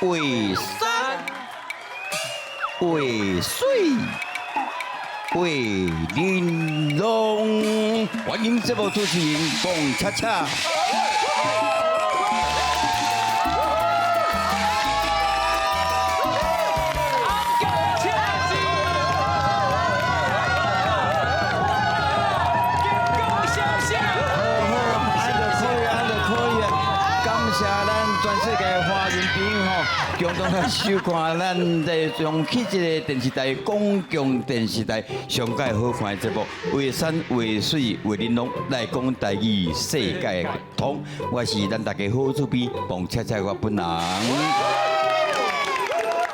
画山画水画玲珑，欢迎节目主持人龚恰恰。全世界华人朋友吼，共同来收看咱在上起这个电视台公共电视台上盖好看的节目《画山画水画玲珑》来讲台语世界通，我是咱大家好主编彭恰恰我本人。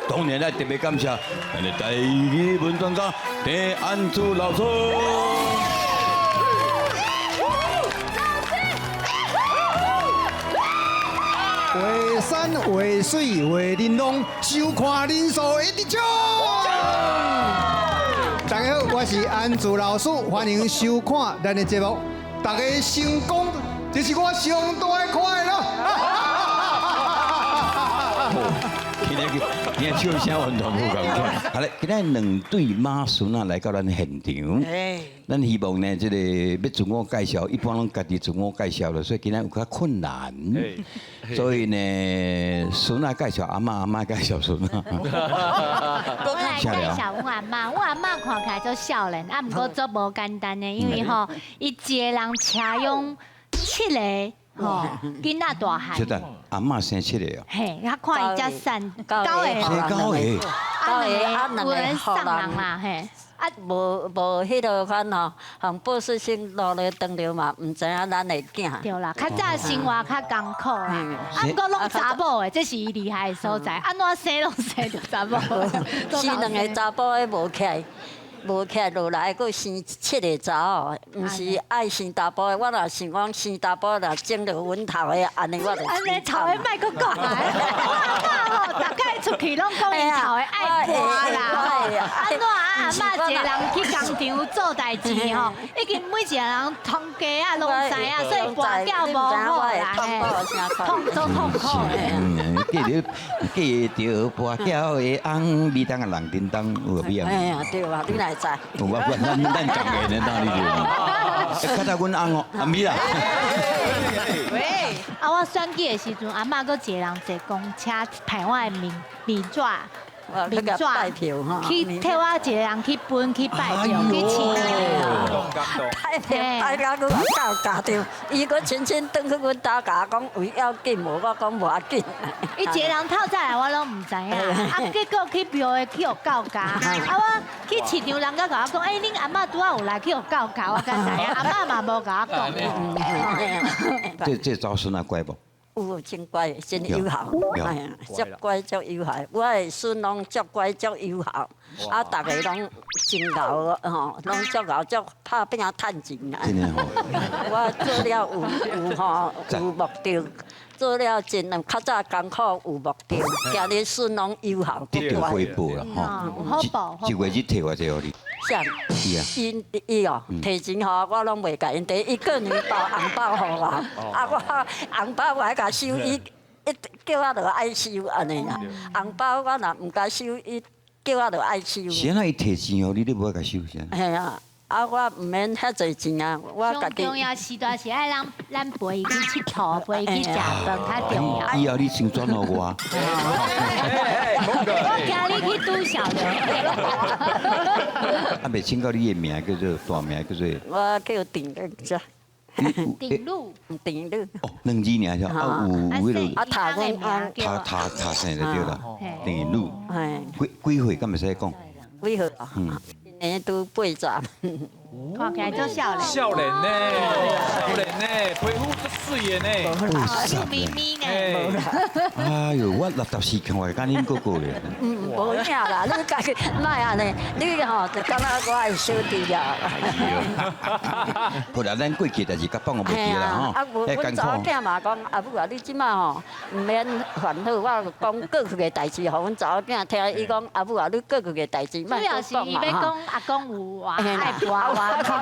当然咱特别感谢咱的台语文专家郑安珠老师。画山画水画玲珑，收看人数一直冲。大家好，我是安祖老师，欢迎收看咱的节目。大家成功，这是我上大的快乐。今日今日笑声完全无仝款。好咧，今日两对妈孙仔来到咱现场，咱希望呢，这个欲自我介绍，一般拢家己自我介绍了，所以今日有较困难。所以呢，孙仔介绍阿嬷，阿嬷介绍孙仔。我来介绍阮阿嬷，阮阿嬷看起来足少年，啊，毋过足无简单的，因为吼，伊一个人车养七个。吼，囡仔大汉。小等，阿嬷生七个哦。嘿，我看伊遮瘦，九个。生九个。九个啊，两个送人啦，嘿。啊，无无彼落款吼，予报事先落来当着嘛，毋知影咱的囝。对啦，较早生活较艰苦啦，啊，毋过拢查某的，这是伊厉害的所在。按怎生拢生著查某。生两个查埔的无起来。无起来落来，阁生七个查某，毋是爱生查埔的。我若想讲生查埔若种著阮头的，按呢我就。按呢头的莫阁讲啊！我阿嬷吼，逐摆出去拢讲𪜶头的爱跋啦吼。按怎啊？阿嬷一个人去工厂做代志吼，已经每一个人通家啊拢知影，所以跋筊无好啦，痛足痛苦的。记得记著跋筊的翁，美东的人叮当有味啊？哎呀，对啊，你哪会知？我我咱咱共个呢，哪里就？较早阮翁哦，阿咪啦。喂，啊，我选举的时阵，阿嬷阁一个人坐公车派我的面面纸。面纸去替我一个人去分去拜票去市拜票拜到阁到家长，伊阁亲亲转去阮兜共我讲有要紧无？我讲无要紧。伊一个人透早来，我拢毋知影。啊，结果去庙的去予告假。啊，我去市场，人家共我讲，欸，恁阿嬷拄仔有来去予告假，我才知影。阿嬷嘛无共我讲。这查某孙仔乖无？有真乖，真友好，哎呀，足乖足友好。我的孙拢足乖足友好，啊，逐个拢真𠢕吼，拢足𠢕足拍拼趁钱啊。真的吼。我做了有有吼有目的，做了真较早艰苦有目的，今日孙拢友好。得到回报啦吼。好报。一月日提偌济予你？啥？伊伊哦，提钱予我，我拢袂共𪜶提。伊过年包红包予我，啊我红包我爱共收，伊一叫我就爱收按呢啦。红包我若毋共收，伊叫我就爱收。是按怎伊提钱予你，你无爱共收啥？嘿啊，啊我毋免遐济钱啊，我家己。上重要时段是爱咱咱陪伊去𨑨迌，陪伊去食饭较重要。以后你先转予我。我惊你去拄小人。啊，袂请教你的名叫做大名叫做。我叫郑玉啫。郑女。郑女。哦，两字尔是啊，有有彼个。啊，读阮读读读姓就对啦。郑女。几几岁？敢会使讲？几岁啊？今年拄80。看起来足少年。少年呢？少年呢？皮肤足媠的呢。笑眯眯呢。哎呦，我64看来敢恁哥哥咧。嗯，无影啦，你家己莫按呢，你吼就感觉我的小弟啊。后来咱过去代志，甲放予袂记啦吼。啊，无，阮查某囝嘛讲，阿母啊，你这马吼毋免烦恼，我讲过去的代志，予阮查某囝听。伊讲阿母啊，你过去的代志，主要是伊欲讲阿公有话爱跋。我講，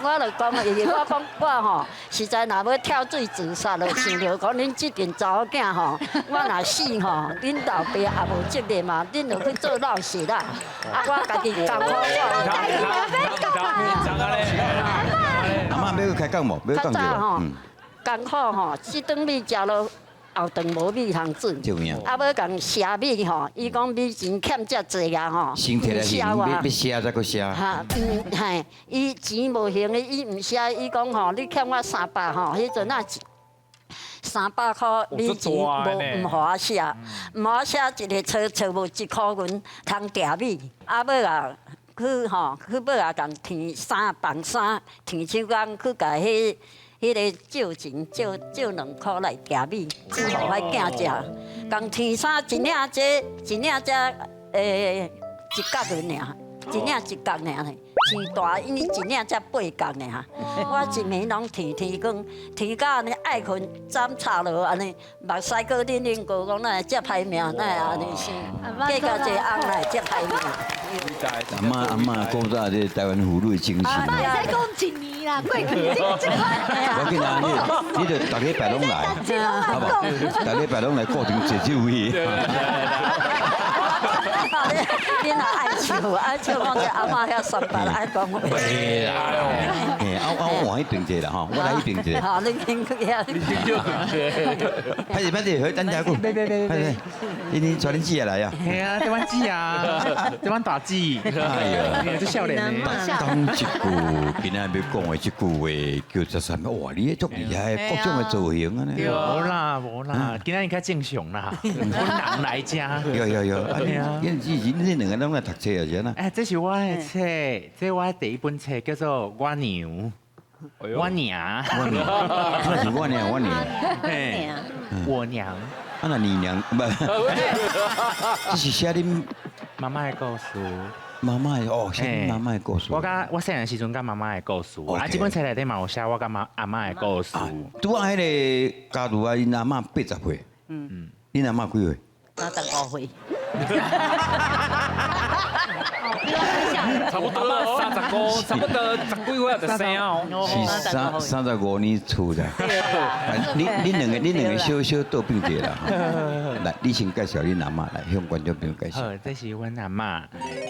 我就講伊，我講我吼，實在若欲跳水自殺，就想著講恁這陣查某囝吼，我若死吼，恁老爸也無責任嘛，恁就去做老實啦。啊，我家己艱苦我。阿嬤欲閣開講無？欲閣講較早吼，艱苦吼，這頓米食落後頓無米通煮。啊，欲共賒米吼，伊講米錢欠遮濟啊吼。先提來還，欲賒才閣賒。哈，嗯，嘿，伊錢無還的，伊毋賒，伊講吼，你欠我300吼，彼陣啊300箍米錢無毋予我賒，毋予我賒一个揣揣無一箍銀通訂米，啊尾啊去吼去尾啊共提衫綁衫提手工去共彼个借錢借借2箍來訂米，煮予我囝食。共提衫一領這一領這1角銀爾，一領1角爾呢。錢大，因為一領才8角爾。我一暝攏提提光，提到按呢愛睏針插落按呢，目屎閣冷冷過，講哪會遮歹命，哪會按呢生，嫁共一個翁哪會遮歹命。阿嬤阿嬤講早這台灣婦女精神。阿嬤會使講一年啦，過去這這款。無要緊啊，你你就逐禮拜攏來，好無？逐禮拜攏來固定坐這位。你若愛笑，愛笑講這阿嬤遐三八愛講話。會啦，嘿，啊我換彼邊坐啦吼，我來彼邊坐。好，你先去遐。你先叫邊坐。歹勢歹勢，等下久。別別別別，你帶恁姊來啊？嘿啊，這阮姊啊，這阮大姊。哎呀，這少年的。講一句，今仔欲講的這句話叫做啥物？哇，你足厲害，各種的造型啊！無啦無啦，今仔日較正常啦，阮人來遮。有有有，啊你你你兩个攏來讀冊啊？是按怎？哎，這是我的冊，這我的第一本冊叫做《我娘》，我娘，我娘，那是我娘，我娘，嘿，我娘。啊，那你娘毋，這是寫恁媽媽的故事。媽媽的哦，寫恁媽媽的故事。我佮我細漢時陣佮媽媽的故事，啊，這本冊內底嘛有寫我佮媽阿嬤的故事。拄仔彼个家如啊，𪜶阿嬤80歲，嗯，恁阿嬤幾歲？35歲。差不多35，差不多十幾歲就生哦。是35年出的。你兩個小小倒轉一下啦。來，你先介紹恁阿嬤來向觀眾朋友介紹。好，這是阮阿嬤，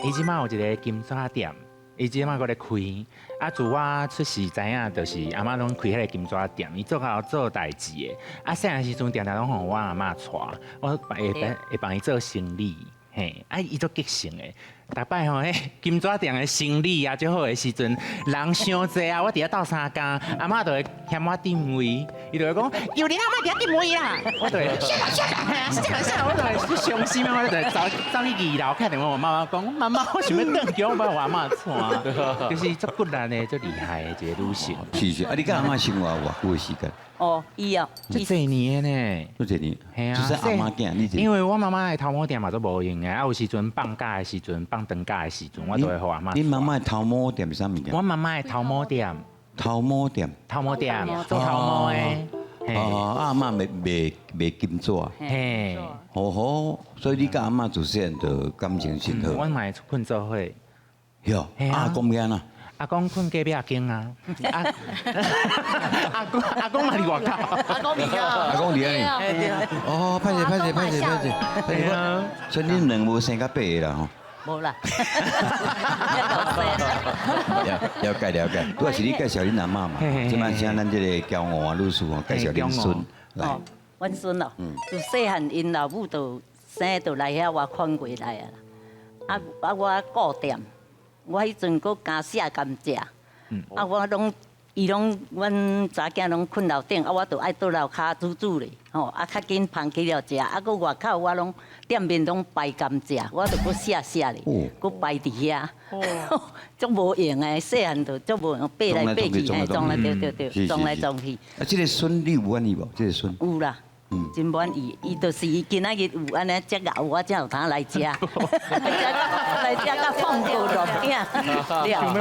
伊這馬有一个金紙店，伊這馬閣咧開。啊，自我出世知影，就是阿嬤攏開彼个金紙店，伊做較做代誌的。啊，細漢時陣定定攏予我阿嬤帶，我會會幫伊做生理。嘿，啊，伊足激性的，逐擺吼，彼金紙店的生理啊，足好的時陣，人傷濟啊，我佇遐鬥相共，阿嬤就會嫌我佔位，伊就會講，有恁阿嬤佇遐佔位啦，我就會，下啦下啦，下啦下啦，我就會傷心啊，我就會走走去二樓，敲電話予媽媽講，媽媽，我想欲轉去，我欲予阿嬤帶，就是足骨力的，足厲害的一个女性。是是，啊，你佮阿嬤生活偌久的時間？哦，伊哦，足濟年的呢，足濟年，嘿啊，就是阿嬤囝，你因為我媽媽的頭毛店嘛足無閒的，啊有時陣放假的時陣，放長假的時陣，我都會予阿嬤。你媽媽的頭毛店是啥物件？我媽媽的頭毛店。頭毛店。頭毛店，做頭毛的。哦，阿嬤賣賣賣金紙。嘿。哦吼，所以你佮阿嬤自細漢就感情真好。阮嘛會睏做伙。喲，阿公囝哪？阿公睏隔壁間啊，阿公阿公嘛佇外口，阿公佇遐，阿公佇遐呢。哦，歹勢歹勢歹勢歹勢，所以恁兩無生甲八个啦吼。無啦。了解了解，拄仔是你介紹恁阿嬤嘛，這擺請咱這个驕傲啊女士吼介紹恁孫來。阮孫哦，自細漢𪜶老母就生就來遐外寬過來啊。啊啊，我顧店。我彼陣閣加寫甘蔗，啊，我攏伊攏阮查囝攏睏樓頂，啊，我就愛倒樓跤煮煮咧，吼，啊，較緊捧起了食，啊，閣外口我攏店面攏擺甘蔗，我就閣寫寫咧，閣擺佇遐，足無閒的，細漢就足無閒，爬來爬去，嘿，撞來對對對，撞來撞去。啊，這个孫你有滿意無？這个孫有啦。真滿意，伊就是伊今仔日有按呢遮𠢕，我才有通來食。來食甲放過錄影，了，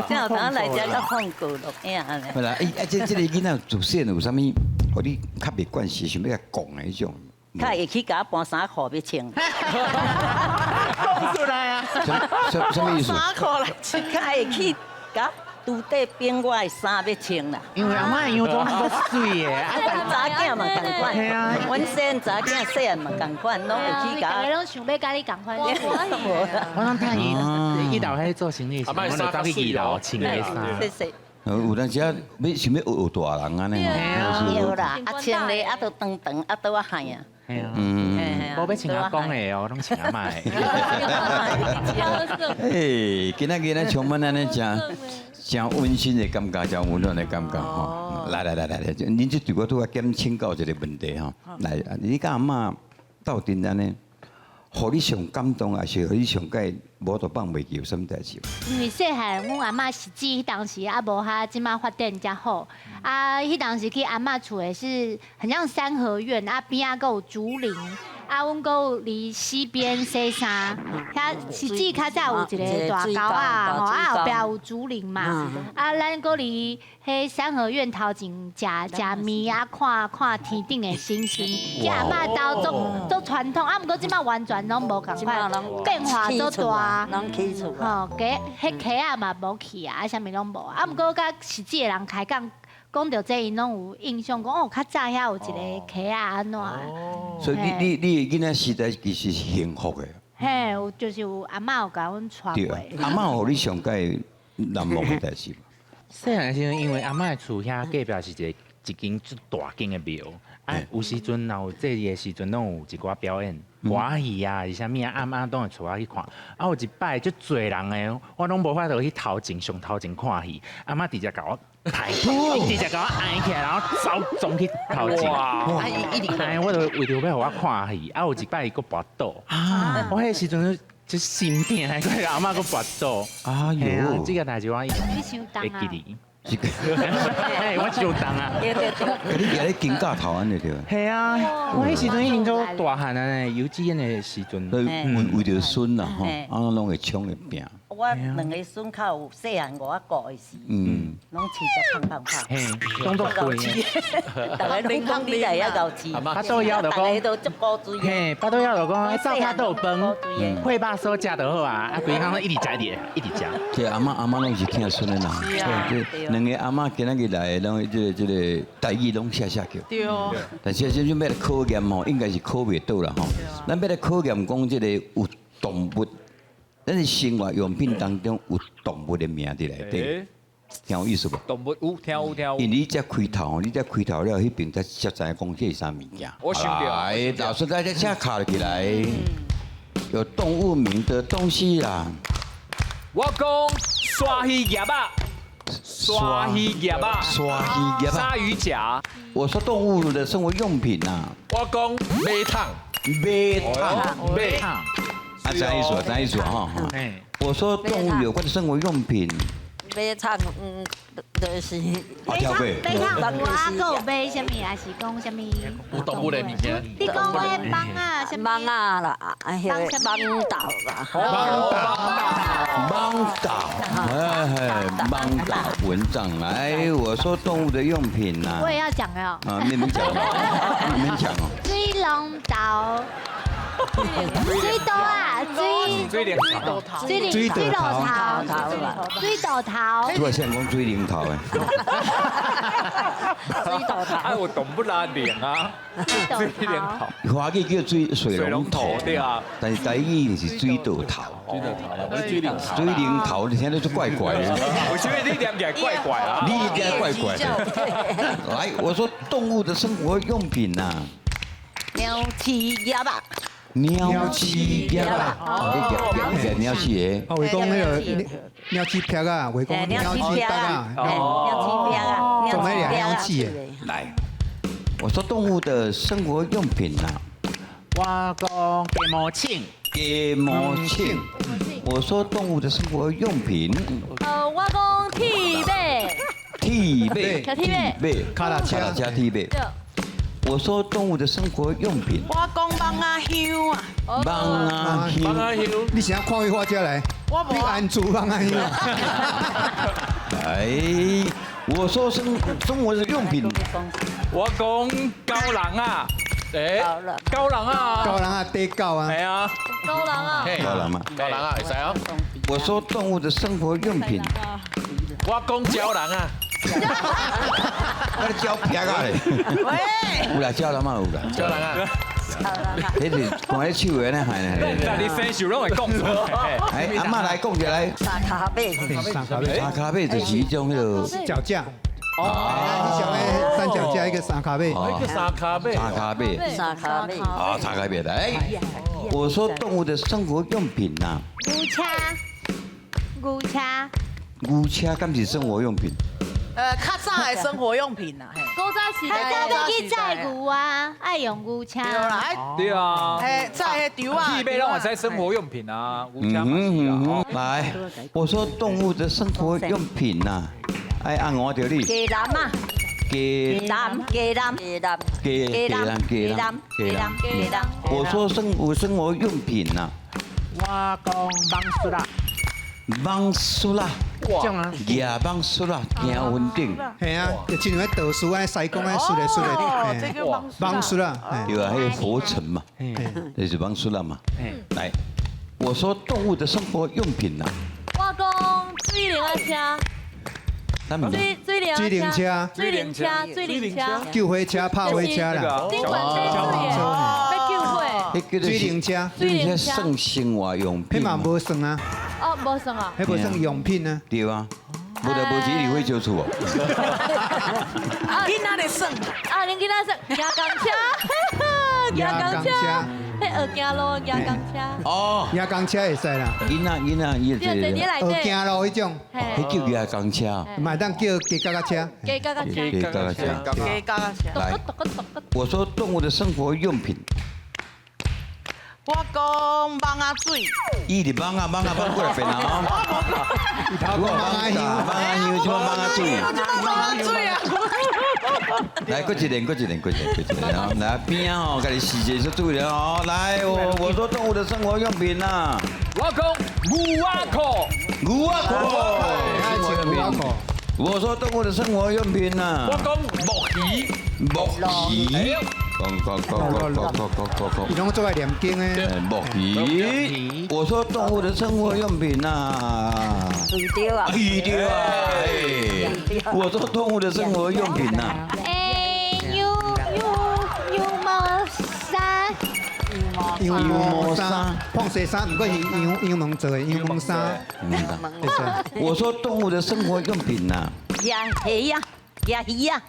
才有通來食甲放過錄影按呢。好啦，啊，這個囡仔自細有啥物，予你較袂慣勢，想欲共講的彼種？較會去共我搬衫褲欲穿。講出來啊！啥啥物意思？衫褲來穿，較會去共拄底变我的衫欲穿啦。因為阿嬤的洋裝足媠的，啊，查囝嘛仝款，係啊阮細漢查囝細漢嘛仝款，攏會去大共家攏想欲佮你仝款。我攏趁伊伊樓彼做生意時，我就走去二樓穿个衫。謝謝。有當時啊，欲想欲學學大人按呢吼。對啦，啊穿咧啊都長長，啊倒仔海啊。係啊，無欲穿阿公的哦，攏穿阿嬤的。哎，今仔日咱充滿按呢誠誠溫馨的感覺，誠溫暖的感覺吼。來來來來來，恁這對我拄仔減請教一個問題吼。來，你佮阿嬤鬥陣按呢，予你上感動，抑是予你上蓋無法度放袂記有啥物代誌？因為細漢，阮阿嬤實際彼當時猶無較這馬發展遮好。啊，彼當時去阿嬤厝的是很像三合院，啊邊仔閣有竹林，啊，阮閣有佇溪邊洗衫。遐實際較早有一个大溝仔吼，啊後壁有竹林嘛。啊，咱閣佇彼三合院頭前食食麵啊，看看天頂的星星。去阿嬤兜足足傳統，啊，毋過這馬完全攏無仝款，變化足大。攏起厝吼，加彼溪仔嘛無去啊，啊，啥物攏無。啊，毋過佮實際的人開講，講著這𪜶攏有印象，講哦，較早遐有一个溪仔按怎。所以你你你的囡仔時代其實是幸福的。嘿，有就是有阿嬤有共阮帶對過。阿嬤予你上蓋難忘的代誌無？細漢時陣，因為阿嬤的厝遐隔壁是一個一間足大間的廟，啊，有時陣若有節日的時陣，攏有一寡表演，歌戲啊，是啥物啊，阿嬤攏會帶我去看。啊，有一擺足濟人的，我攏無法度去頭前上頭前看戲，阿嬤直接共我抬，直接共我按起來，然後走衝去頭前。啊，伊一直按，我就為著欲予我看戲。啊，有一擺伊閣跋倒，我彼時陣就心疼，閣阿嬤閣跋倒。哎喲，這個代誌我你傷重啊！會記得。嘿，我傷重啊！對對對。你舉咧肩胛頭按呢對？係啊，我彼時陣已經做大漢啊，幼稚園的時陣。所以為為著孫啦吼，啊攏會衝會拼。我兩个孫較有細漢我顧的時，攏飼得胖胖胖，嘿，攏足肥。逐个攏講你來遐𠢕飼，腹肚枵就逐个都足古錐。嘿，腹肚枵就講，灶跤都有飯，火肉所食就好啊，啊，規工攏一直食一直一直食。這阿嬤阿嬤攏是疼孫的啦，對，兩个阿嬤今仔日來，攏這個這個台語攏寫寫叫。對。但是這陣欲來考驗吼，應該是考袂倒啦吼。咱欲來考驗講這個有動物。咱的生活用品當中有動物的名佇內底，聽有意思無？動物有聽有聽有。因為你這開頭，你這開頭了，彼邊才才知影講這是啥物件。我想著。來，老師大家請卡起來，有動物名的東西啦。我講鯊魚夾仔，鯊魚夾仔，鯊魚夾仔，鯊魚夾。我說動物的生活用品啊。我講馬桶，馬桶，馬桶。啊，啥意思？啥意思？哈！我說動物有關的生活用品。馬桶，就是。馬桶，馬桶有啊，閣有買啥物？還是講啥物？有動物的物件。你講彼網仔，啥物？網仔啦，啊，彼个網豆啦。網豆，網豆，哎，網豆蚊帳。哎，我說動物的用品吶。我也要講哦。啊，你們講，你們講哦。水龍頭。水道啊，水水龍頭，水水龍頭，水道頭。我先講水龍頭的。水道頭。哎，我懂不啦臉啊。水龍頭。華語叫水水龍頭，對啊。但是台語是水道頭。水道頭，水龍頭。水龍頭，你聽得就怪怪的。我覺得你念起來怪怪啊。你念怪怪的。來，我說動物的生活用品吶。鳥鼠夾仔。鳥鼠夾仔，你夾夾鳥鼠的。啊，話講彼个鳥鼠癖啊，話講鳥鼠癖啊，鳥鼠癖啊，總愛掠鳥鼠的。來，我說動物的生活用品啊，我講雞毛擧，雞毛擧。我說動物的生活用品。我講鐵馬，鐵馬，鐵馬，跤踏車，跤踏車鐵馬。我說動物的生活用品。我講網仔香啊。網仔香。網仔香。你是按看位我這來？我無。你安住網仔香。哎，我說生生活的用品。我講狗人啊。哎，狗人啊。狗人啊，地狗啊。係啊。狗人啊。狗人啊。狗人啊，會使哦。我說動物的生活用品。我講鳥人啊，我咧鳥撇啊咧，喂，有啦，鳥人嘛有啦，鳥人啊，彼是看咧手的咧，係但你生手攏會講出來。哎，阿嬤來講一來，三跤馬，三跤馬，三跤馬就是彼種彼個腳架。哦，你想的三腳架一個三跤馬，一個三跤馬，三跤馬，三跤馬，啊，三跤馬來。我說動物的生活用品吶，牛車，牛車，牛車敢是生活用品？較早的生活用品啦，古早時較代早要去載牛啊，愛用牛車。對啦，對啊，嘿，載彼牛啊，屁貝攏會使生活用品啊，牛車嘛是啊。來，我說動物的生活用品吶，哎，按我著你。雞腩啊，雞腩，雞腩，雞腩，雞腩，雞腩，雞腩，雞腩。我說生活用品吶，我講蠓鼠啦，蠓鼠啦，野蠓鼠啦，行雲頂。係啊，就親像彼道士按西公按術來術來，這個蠓鼠啦，對啊，彼個佛塵嘛，這是蠓鼠啦嘛。來，我說動物的生活用品吶，我講水靈仔車。水靈車，水靈車，水靈車，救火車、拍火車啦，頂懸消防車，欲救火。水靈車，水靈車算生活用品。彼嘛無算啊。哦，無算啊。彼無算用品啊。對啊，無就無錢入火燒厝哦。囡仔咧耍。啊，恁囡仔耍，轧工車，轧工車，彼學行路轧工車。哦，轧工車會使啦。囡仔囡仔伊這學行路彼種，彼叫轧工車。嘛會當叫雞角仔車。雞角仔車。雞角仔車。雞角仔車。來，我說動物的生活用品。我講蠓仔水。伊是蠓仔蠓仔蠓過來變啊！伊頭講蠓仔香，蠓仔香，什麼蠓仔水？蠓仔水啊！來，閣一輪，閣一輪，閣一輪，閣一輪啊！來邊仔吼，家己細節做注意哦。來，我說動物的生活用品啊。我講牛仔褲，牛仔褲，牛仔褲。我說動物的生活用品啊。我講木魚，木魚。講講講講講講講講。伊攏做愛念經的。木魚。我說動物的生活用品啊。對啊。對啊。我說動物的生活用品啊。哎，牛牛牛毛衫。羊毛衫，放西衫，毋過是羊羊毛做的羊毛衫。我說動物的生活用品啊。鴨魚啊，鴨魚啊，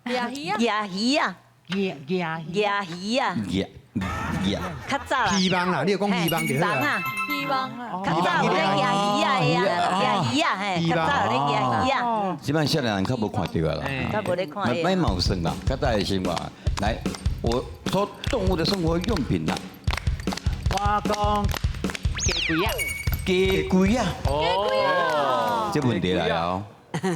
鴨魚啊，鴨魚啊，鴨鴨鴨魚啊，鴨鴨。較早啦。希望啦，你講希望就好啦。希望啊，較早有咧鴨魚啊，鴨魚啊，嘿，較早有咧鴨魚啊。這擺少年人較無看著啊啦，較無咧看。莫嘛有算啦，較早的生活。來，我說動物的生活用品啦。我講雞龜啊，雞龜啊，哦，這問題來哦。雞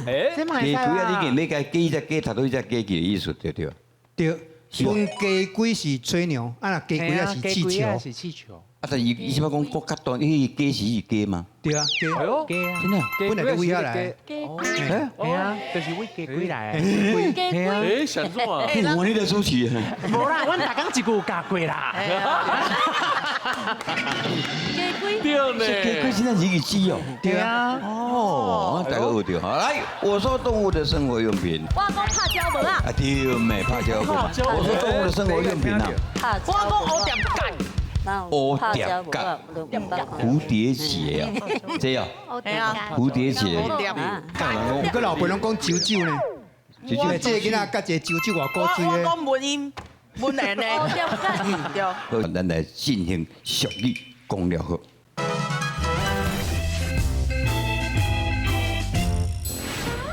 龜啊，你見欲共雞隻雞頭拄隻雞的意思對對？對，分雞龜是吹牛，啊若雞龜仔是氣球。是氣球。啊，但伊伊是欲講閣較大，伊雞是是雞嗎？對啊，雞。哎喲，雞啊，真的，本來就餵遐來。係啊，就是餵雞龜來。雞龜。哎，想怎啊？我你咧主持。無啦，阮逐工一句教過啦。雞龜。對呢。雞龜現在是一個雞哦。對啊。哦，大家學著。好，來，我說動物的生活用品。我講拍膠帽啊。啊對咩？拍膠帽。我說動物的生活用品啊。我講烏蝶角。烏蝶角，蝴蝶結啊，這樣，蝴蝶結。毋過老輩攏講啾啾呢，啾啾，這個囡仔佮一個啾啾偌古錐的。我講文音文言的。對。好，咱來進行俗語講了好。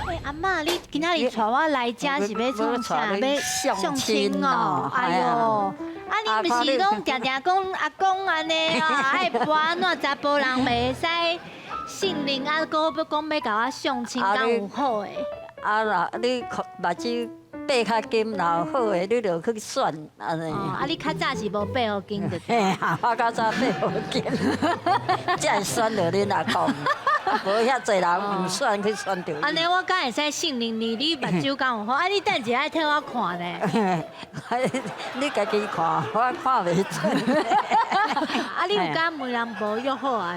喂，阿嬤，你今仔日帶我來遮是欲創啥？欲相親哦，哎喲。啊！你毋是攏定定講阿公按呢啊，愛跋按怎查埔人袂使信任啊，閣欲講欲共我相親，敢有好的？啊啦，你目睭擘較金，若有好的，你就去選按呢。啊，你較早是無擘予金就對。嘿啊，我較早擘予金，才會選著恁阿公。無遐濟人毋選去選著。按呢，我敢會使信任你？你目睭敢有好？啊，你等一下愛替我看呢。你家己看，我看袂準。啊，你有敢問人無約好啊？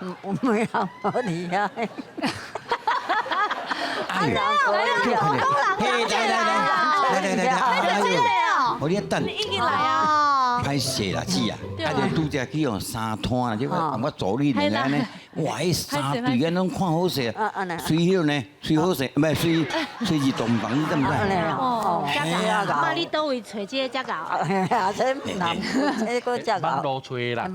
哦，問人無佇遐。呦，嘿，來來來來來來，哎呦，我你等，已經來啊！歹勢啦，姊啊，啊就拄則去用衫攤啦，這個我助理兩個按呢，哇，彼三對按攏看好勢啊，隨彼呢，隨好勢，毋係隨隨兒童房，你知毋知？哦，阿嬤你佗位揣這個遮𠢕？啊，這男，這個遮𠢕。網路揣啦。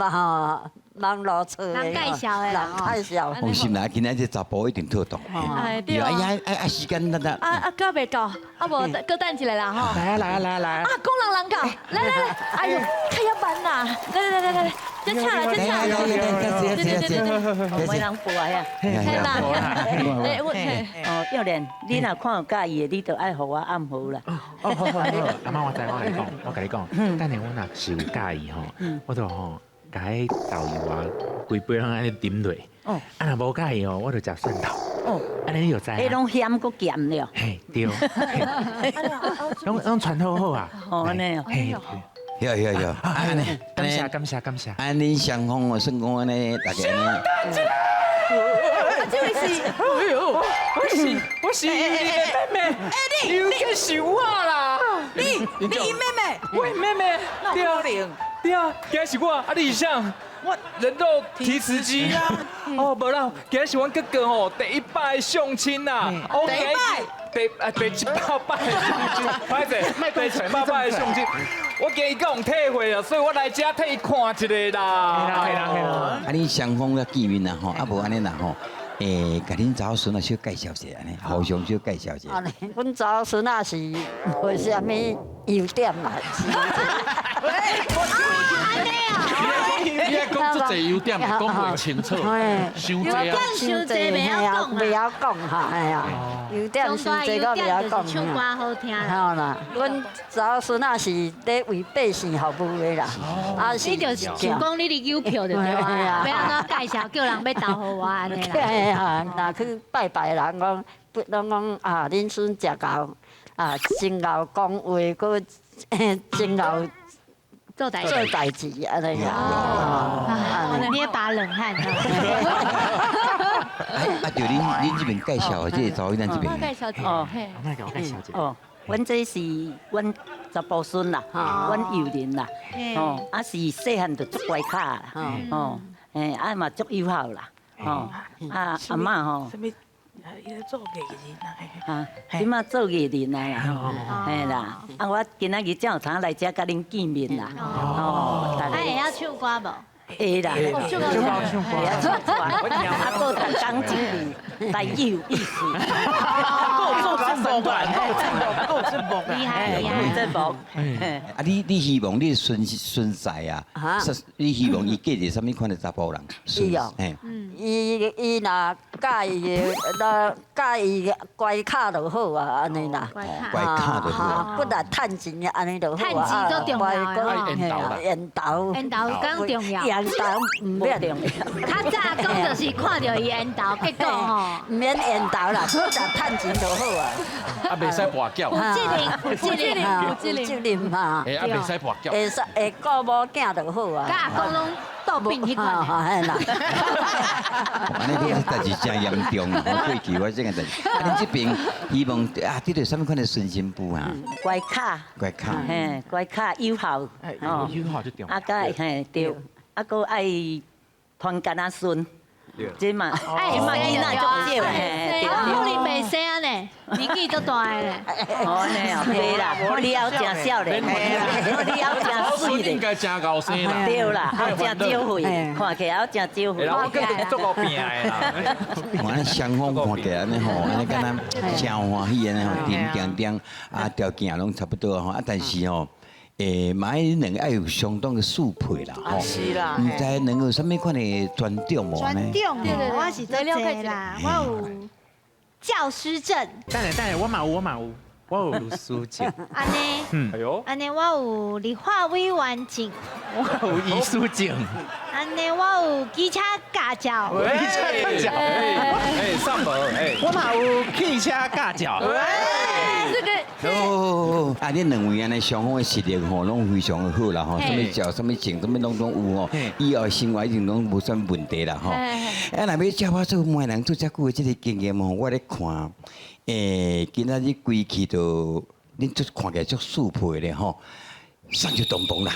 網路揣的。人介紹的啦。人介紹。放心啦，今仔這查埔一定妥當。哎對。哎呀，哎啊時間咱咱。啊啊，閣袂夠，啊無閣等一下啦吼。來啊來啊來啊來啊！啊，講人人夠，來來來，哎呦，較遐慢啦，來來來來來，這請來這請來。對對對對。沒人播啊。嘿啦。哎我。哦，玉蓮，你若看有佮意的，你就愛予我暗號啦。哦好好好，阿嬤我知，我共你講，我共你講，等下我若是有佮意吼，我就吼。共彼豆油啊，規杯攏按呢斟落。哦，啊若無佮意哦，我就食蒜頭。哦，按呢你就知。彼攏鹹閣鹹了。嘿，對。攏攏傳好好啊。哦，按呢。嘿，有有有。按呢，感謝感謝感謝。按呢雙方哦，算講按呢，大家按呢。這位是，哎呦，我是你的妹妹，你劉是我啦。你你妹妹，我妹妹，對啊。對啊，今仔是我，啊你是啥？我人肉提詞機啊！哦，無啦，今仔是阮哥哥吼第一擺相親啦。第一擺？第100擺相親，歹勢，第100擺相親。我驚伊閣予退貨啊，所以我來遮替伊看一下啦。係啦係啦。啊，恁雙方才見面啦吼，啊無按呢啦吼，欸，共恁查某孫仔小介紹一下，按呢，互相小介紹一下。按呢，阮查某孫仔是無啥物優點啦。你愛講足濟優點，講袂清楚，傷濟啊！傷濟袂曉講袂曉講哈，哎呀，優點傷濟閣袂曉講。唱歌好聽。好啦，阮查某孫仔是咧為百姓服務的啦。啊，你就是想講你佇郵票就對啊，欲按怎介紹叫人欲投予我按呢啦。對啊，若去拜拜人講，攏講啊，恁孫誠𠢕，啊，真𠢕講話，閣真𠢕。做代做代誌按呢啦，捏把冷汗。啊，就恁這邊介紹的這個查某囡仔這邊。介紹哦，我介紹哦，阮這是阮查埔孫啦，阮幼人啦，哦，啊是細漢就足乖巧啦，哦，嘿，啊嘛足友好啦，哦，啊阿嬤吼。伊咧做藝人啊，啊，這馬做藝人啊啦，嘿啦，啊我今仔日才有通來遮佮恁見面啦，哦，啊會曉唱歌無？會啦，會曉唱歌，啊，閣逐工一句，台語有意思，閣有做節目啊，閣有節目，厲害厲害，節目。啊，你希望你孫孫婿啊，你希望伊嫁一個啥物款的查埔人？伊哦，伊若佮意的，若佮意乖巧就好啊，按呢啦，乖巧就好，骨力趁錢按呢就好啊，趁錢足重要，緣投，緣投，緣投講重要。緣投毋免重要。較早講就是看著伊緣投，結果吼，毋免緣投啦，骨力趁錢就好啊。啊，袂使跋筊。有責任，有責任，有責任嘛。哎，啊，袂使跋筊。會使會顧某囝就好啊。佮阿公攏倒變彼款。嘿啦。按呢這代誌真嚴重啊！過去我這個代誌，啊，恁這邊希望啊，得著啥物款的孫新婦啊？乖巧，乖巧，嘿，乖巧友好，哦，友好就重要。啊，佮嘿對，啊，閣愛團結仔孫。這嘛，這嘛囡仔足少，嘿，我可能袂生呢，年紀足大的咧。哦，按呢哦，袂啦，我你猶誠少年，我你猶誠媠咧。應該誠後生啦。對啦，猶誠少歲，看起來猶誠少歲。我閣足夠拼的啦。我按呢雙方看起來按呢吼，按呢敢若誠歡喜按呢吼，甜甜甜啊，條件攏差不多吼，啊，但是吼。欸，嘛愛恁兩個愛有相當的速配啦，吼。是啦。毋知兩個有啥物款的專長無呢？專長，我是做這啦，我有教師證。等下等下，我嘛有我嘛有，我有律師證。按呢，哎呦，按呢我有立法委員證。我有醫師證。按呢我有機車駕照。機車駕照，哎，上門，哎，我嘛有汽車駕照。這個。哦，啊，恁兩位按呢雙方的實力吼，攏非常的好啦吼，啥物照，啥物證，啥物攏總有吼，以後生活一定攏無啥物問題啦吼。啊，若欲照我做媒人做遮久的這個經驗吼，我咧看，今仔日規氣都，恁足看起來足素配咧吼，送一重磅啦。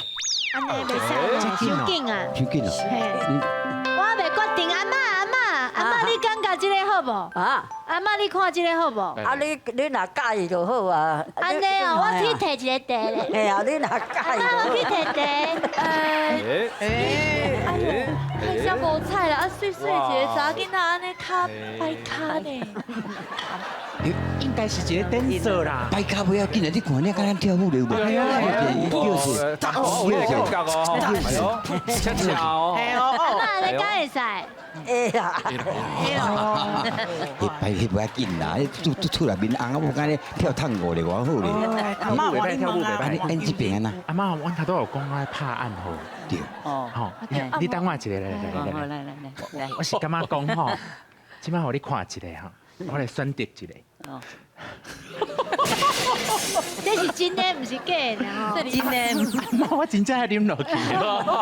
按呢袂使，傷緊啊！傷緊啊！我袂決定，阿嬤阿嬤阿嬤，你感覺這个好無？啊！阿嬤，你看這个好無？啊，你若佮意就好啊。按呢哦，我去提一个茶咧。嘿啊，你若佮意。阿嬤，我去提茶。哎呦，太像無彩啦！啊，媠媠一个查囡仔按呢跤擺跤呢。應該是一個 dancer 啦。擺跤不要緊啊！你看你敢若跳舞了無？對啊，就是，就是，恰恰哦。阿嬤，你敢會使？會啦。彼擺彼不要緊啦，厝厝內面翁仔某敢咧跳探戈咧，偌好咧。阿嬤，我跳舞袂歹。你這邊按怎？阿嬤，阮頭拄有講愛拍暗號。對。哦。吼，你等我一下，來來來來來來來。我是感覺講吼，這擺予你看一下吼，我來選擇一個。哦。這是真的，毋是假的吼。真的。我真正愛啉落去。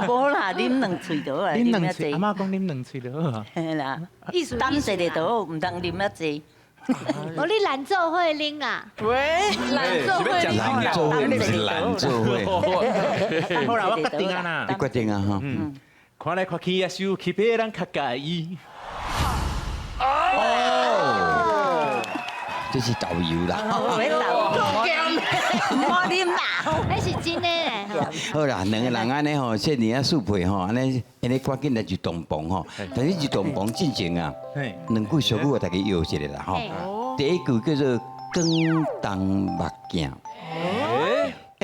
無啦，啉兩喙就好啊。啉兩喙，阿嬤講啉兩喙就好。嘿啦。意思擔一下就好，毋通啉遐濟。哦，你懶做伙啉啊？喂，懶做伙啉。懶做伙毋是懶做伙。好啦，我決定啊啦。你決定啊？吼。看來看去也是有區別人較佮意。哦，這是導遊啦。毋好啉啦，彼是真的咧。好啦，兩个人按呢吼，少年仔速配吼，按呢按呢趕緊來入洞房吼。但是入洞房進前啊，兩句俗語予大家搖一下啦吼。第一句叫做廣東目鏡，啊，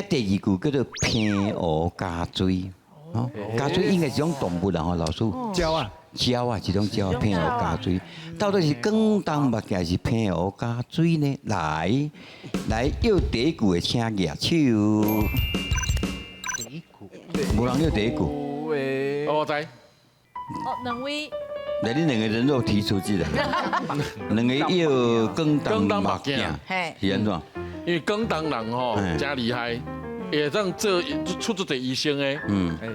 第二句叫做平湖加水。吼，家水應該是一種動物啦吼，老師。鳥啊。鳥啊，一種鳥，平湖加水，到底是廣東目鏡還是平湖加水呢？來，來，要第一句的請舉手。第一句，無人要第一句。我知。哦，兩位。來，你兩個人肉提出去啦。兩個要廣東目鏡，是按怎？因為廣東人吼真厲害。會當做出足濟醫生的，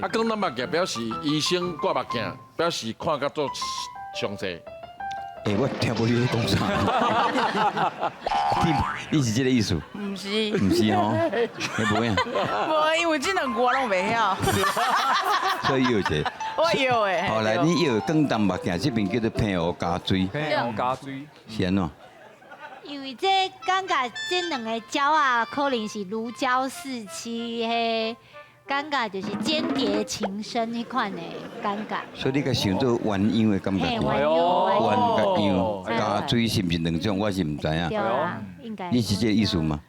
啊，廣東目鏡表示醫生掛目鏡，表示看甲足詳細。欸，我聽無你咧講啥。你是這個意思？毋是。毋是吼，你無影？無，因為這兩句我攏袂曉。所以搖一个。我搖的。好來，你搖廣東目鏡，這邊叫做平湖加水。平湖加水。是按怎？因為這感覺這兩个鳥仔可能是如膠似漆，彼感覺就是鶼鰈情深彼款的感覺。所以你共想做鴛鴦的感覺。鴛佮鶯加水是毋是兩種？我是毋知影。對啊，應該。你是這個意思嗎？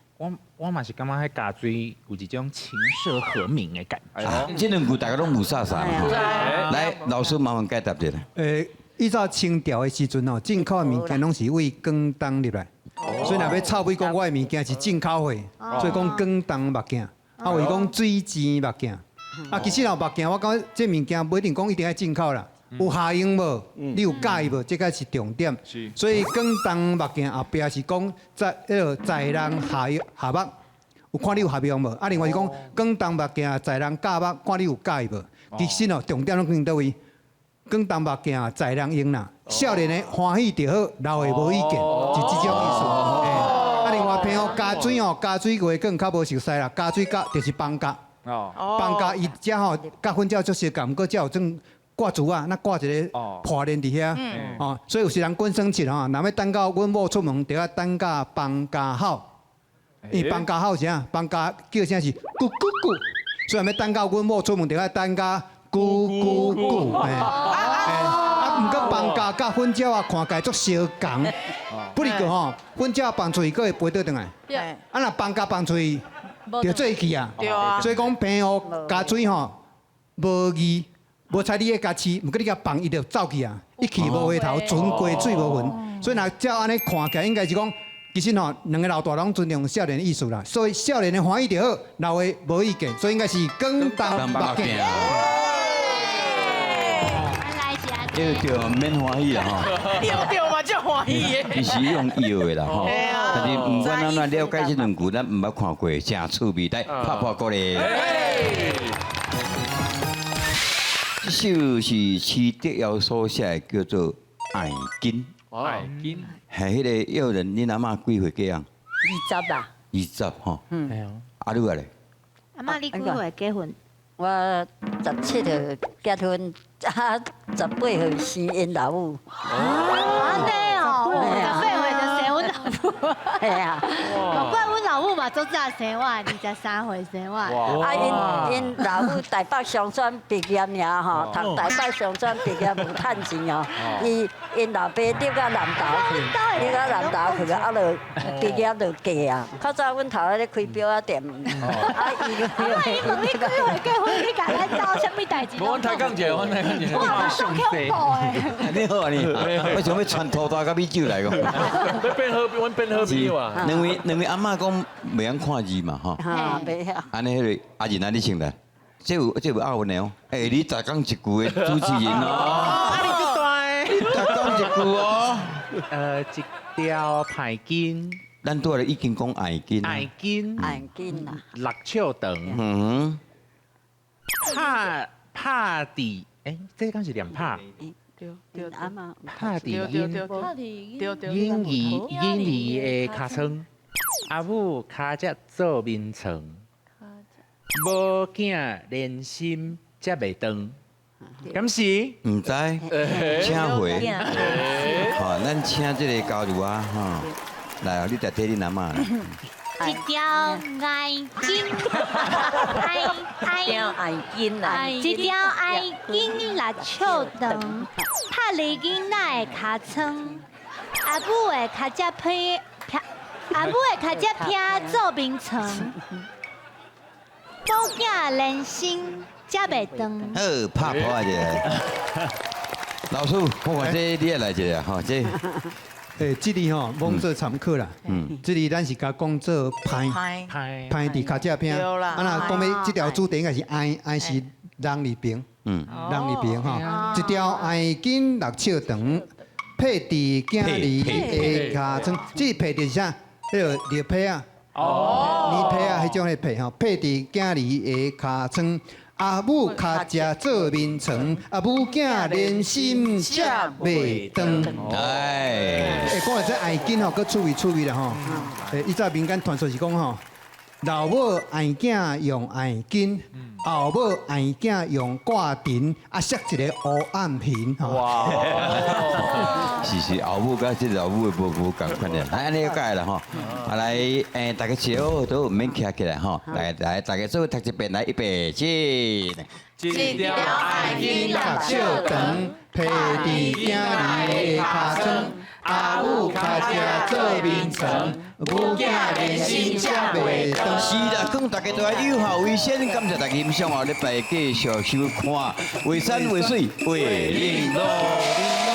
我嘛是感覺彼加水有一種琴瑟和鳴的感覺。這兩句大家攏霧煞煞。來，老師麻煩解答一下。以早清朝的時陣吼，進口的物件攏是對廣東入來。所以若欲臭屁講，我的物件是進口貨，所以講廣東目鏡，啊，有講水晶目鏡，啊，其實若目鏡，我感覺這物件無一定講一定愛進口啦，有效用無？你有佮意無？這個是重點。所以廣東目鏡後壁是講在彼个在人下下目，有看你有合用無？啊，另外是講廣東目鏡在人教目，看你有佮意無？其實哦，重點攏佇佗位？廣東目鏡在人用啦，少年的歡喜就好，老的無意見，是這種意思。啊，另外平湖加水哦，加水話更較無熟悉啦，加水佮就是放假，放假伊遮吼，佮粉鳥足相仝，毋過遮有種掛珠啊，那掛一个破鏈佇遐，哦，所以有時人滾耍一吼，若欲等到阮某出門，就愛等到放假吼，因為放假吼是啥？放假叫聲是咕咕咕，所以欲等到阮某出門，就愛等到。咕咕咕，啊，毋過放假佮粉鳥仔看起來足相仝，不哩個吼，粉鳥放出去，閣會飛倒轉來。啊，若放假放出去，就做去啊。所以講平湖加水吼，無義，無采你愛共飼，毋過你共放，伊就走去啊，一去無回頭，船過水無痕。所以若照按呢看起來，應該是講，其實吼，兩个老大攏尊重少年的意思啦，所以少年的歡喜就好，老的無意見，所以應該是廣東目鏡。搖著免歡喜啦吼，搖著嘛足歡喜的。伊是用搖的啦吼，但是毋管按怎了解這兩句，咱毋捌看過，誠趣味，來拍破鼓咧。這首是徐德堯所寫的，叫做《愛緊》。爱金。係彼个幼人，恁阿嬤幾歲結啊？20啦。20吼。嗯。啊，你話咧？阿嬤，你幾歲結婚？我17歲結婚，啊，18歲生𪜶老母。按呢哦，18歲就生阮老母。係啊。無怪阮老母嘛足早生我，23歲生我。啊，𪜶老母台北商專畢業爾吼，讀台北商專畢業無趁錢哦，伊𪜶老爸入到南投去，入到南投去，啊，就畢業就嫁啊。較早阮頭仔咧開錶仔店，啊，伊阿嬤，伊問你幾歲結婚，你共咱兜啥物代誌？無，阮抬槓者，阮抬槓者。哇，足恐怖的。你好啊你，我想欲傳塗大佮米酒來講。欲變好，阮變好朋友啊。兩位阿嬤講袂曉看字嘛吼。哈，袂曉。按呢，彼个阿仁啊，你先來。這有押韻的哦。欸，你逐工一句的主持人哦。啊，你足大的。你逐工一句哦。一條歹筋。咱拄仔已經講愛筋。愛筋。愛筋啦。六尺長。嗯。拍拍佇，欸，這敢是念拍？對對。阿嬤。拍佇𪜶嬰兒的尻川，阿母跤脊做眠床，某囝連心才袂斷，敢是？毋知，請回。好，咱請這个交流啊，吼，來，你來替恁阿嬤。一條愛筋，愛愛愛筋啦，一條愛筋六尺長，拍佇囡仔的尻川，阿母的跤脊偏，阿母的跤脊偏做眠床，某囝連心才袂斷。好，拍破一个。老師，我看這你也來一个吼，這。欸，這裡吼，罔做參考啦。這裡咱是共講做歹，歹佇跤脊偏。啊，若講欲這條主題應該是愛，愛是人字邊，人字邊吼。一條愛筋六尺長，配佇囝兒的尻川。這個配就是啥？彼个尿皮啊，尿皮啊，彼種的皮吼，配佇囝兒的尻川。阿母跤脊做眠床，阿母囝連心才袂斷。哎，欸，講來這愛筋吼，閣趣味趣味啦吼。欸，以前民間傳說是講吼，老母愛囝用愛筋，後母愛囝用掛藤，啊，摔一个烏暗形吼。哇！是後母佮這老母的無仝款的，按呢解啦吼。啊來，欸，大家笑都毋免徛起來吼。來來，大家做讀一遍來，預備起。一條愛筋六尺長，披佇囝兒的尻川，阿母跤脊做眠床，母囝連心才袂斷。是啦，講大家都愛友好為先，感謝大家欣賞哦。禮拜繼續收看，為山為水為玲瑯。